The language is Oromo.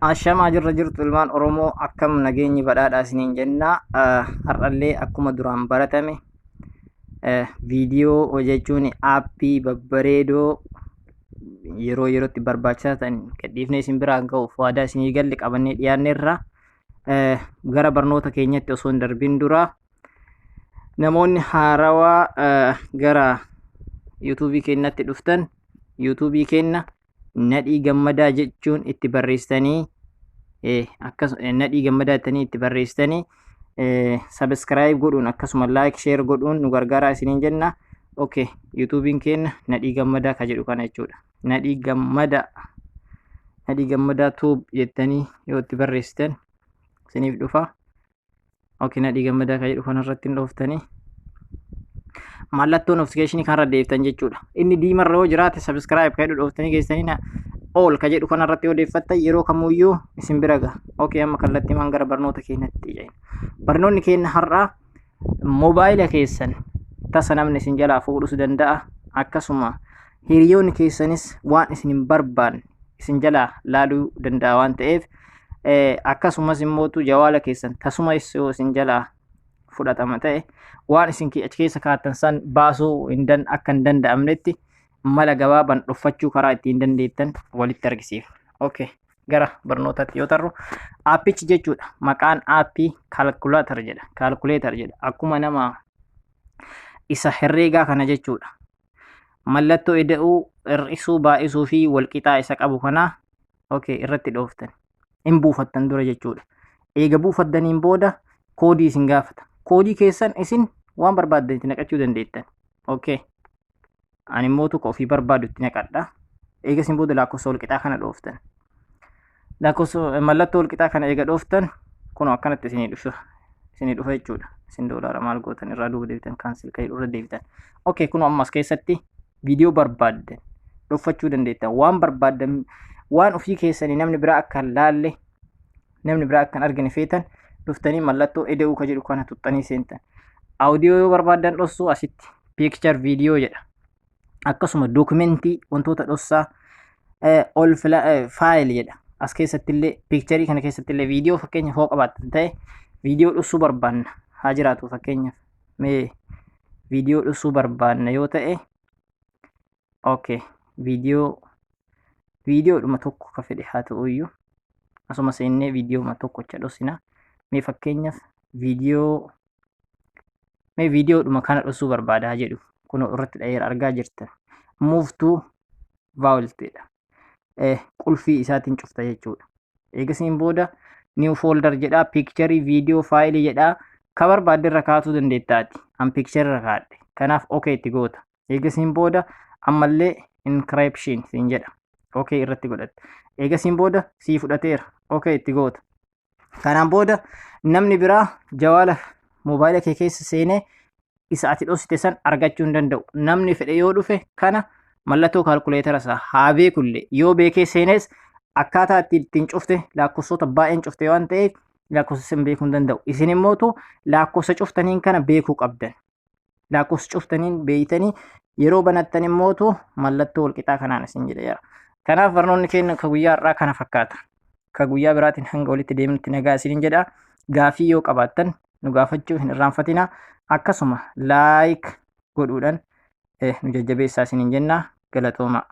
Ashamaa jirra jirtu ilmaan Oromoo, akkam nageenyi badhaadhaa isiniin jenna. Har'allee akkuma duraan baratame viidiyoo jechuun aappii babbareedoo yeroo yerootti barbaachisaa ta'an gadhiifnee isin biraan ga'uuf waadaa isinii galle qabannee dhiyaanneerra. Gara barnoota keenyatti osoo hin darbin dura, namoonni haarawaa gara yuutuubii keenyatti dhuftan, yuutuubii keenya Nadhii Gammadaa jechuun itti barreessitanii, akkas Nadhii Gammadaa jettanii itti barreessitanii subscribe godhuun, akkasuma like, share godhuun nu gargaaraa isiniin jenna. Okay, yuutuubiin keenya Nadhii Gammadaa ka jedhu kana jechuudha. Nadhii Gammadaa, Nadhii Gammadaa Tube jettanii yoo itti barreessitan isiniif dhufa. Okay, Nadhii Gammadaa ka jedhu kanarratti hin dhooftanii. Mallattoo notification kanarra deeftan jechuudha. Inni diimarra yoo jiraate subscribe ka jedhu dhooftanii geessanii na all ka jedhu kanarratti yoo deeffattan yeroo kamuyyuu isin bira gaha. Okay, amma kallattii maan gara barnoota keenyatti ceena. Barnoonni keenya har'aa moobaayila keessan tasa namni isin jalaa fuudhus danda'a. Akkasuma hiriyoonni keessanis waan isin hin barbaanne isin jalaa laaluu danda'a waan ta'eef, akkasumas immootu jawaala keessan tasuma yoo isin jalaa fudhatama ta'e, waan isin achi keessa kaattan san baasuu hin dan akka hin danda'amnetti mala gabaabaan dhuffachuu karaa ittiin dandeettan walitti argisiifna. Okay. Gara barnootaatti yoo tarru, aappichi jechuudha. Maqaan aappii calculator jedha. Calculator jedha. Akkuma nama isa herreegaa kana jechuudha. Mallattoo ida'uu, hir'isuu, baay'isuu fi walqixaa isa qabu kana okay irratti dhooftan. Hin buufattan dura jechuudha. Eega buufattaniin booda koodii isin gaafata. Koodii keessan isin waan barbaaddan itti naqachuu dandeettan. Okay. Ani immoo tokko ofii barbaadu itti naqadha. Eega isin booda lakkoofsa walqixaa kana dhooftan. Lakkoofsa mallattoo walqixaa kana eega dhooftan, kun akkanatti isinii dhufa. Isinii dhufa jechuudha. Isin doolaara maal gootan, irraa duuba deebitan, cancel kan irra deebitan. Okay, kun ammas keessatti viidiyoo barbaaddan dhooffachuu dandeettan. Waan barbaaddan, waan ofii keessanii namni biraa akka hin laalle, namni biraa akka hin argine feetan, dhuftanii mallattoo ida'uu ka jedhu kana tuxxanii seentan. Audio yoo barbaaddan dhossuu asitti picture, viidiyoo jedha. Akkasuma dookumentii, wantoota dhossaa, ol file jedha. As keessatti illee picture kana keessatti illee viidiyoo fakkeenyaaf hoo qabaattan ta'e, viidiyoo dhossuu barbaanna haa jiraatu, fakkeenyaaf mee viidiyoo dhossuu barbaanna yoo ta'e, okay, viidiyoodhuma tokko ka fedhe haa ta'u iyyuu, asuma seennee viidiyooma tokkocha dhossina. Mee fakkeenyaaf mee viidiyoodhuma kana dhossuu barbaada haa jedhu. Kun irratti dha'eera, argaa jirtan. Move to vault jedha. Qulfii isaatiin cufta jechuudha. Eegasiin booda new folder jedha, picture, viidiyoo, faayilii jedha. Ka barbaadde irra kaasuu dandeettaati. An picture irra kaadhe. Kanaaf okay itti goota. Eegasiin booda ammallee encryption siin jedha. Okay irratti godhatte. Eegasiin booda sii fudhateera. Okay itti goota. Kanaan booda namni biraa jawaala moobaayila kee keessa seenee isa ati dhoksite san argachuu hin danda'u. Namni fedhe yoo dhufe kana mallattoo kaalkuleetara isaa haa beekullee, yoo beekee seenes, akkaataa ittiin cufte lakkoofsota baay'een cufte waan ta'eef lakkoofsa san beekuu hin danda'u. Isin immootu lakkoofsa cuftaniin kana beekuu qabdan. Lakkoofsa cuftaniin beeytanii yeroo banattan immootu mallattoo walqixaa kanaan isin jedheera. Kanaaf barnoonni keenya ka guyyaa har'aa kana fakkaata. Ka guyyaa biraatiin hanga walitti deemnutti nagaa isiniin jedha. Gaafii yoo qabaattan nu gaafachuu hin irraanfatina. Akkasuma like godhuudhaan nu jajjabeessaa isiniin jenna. Galatoomaa.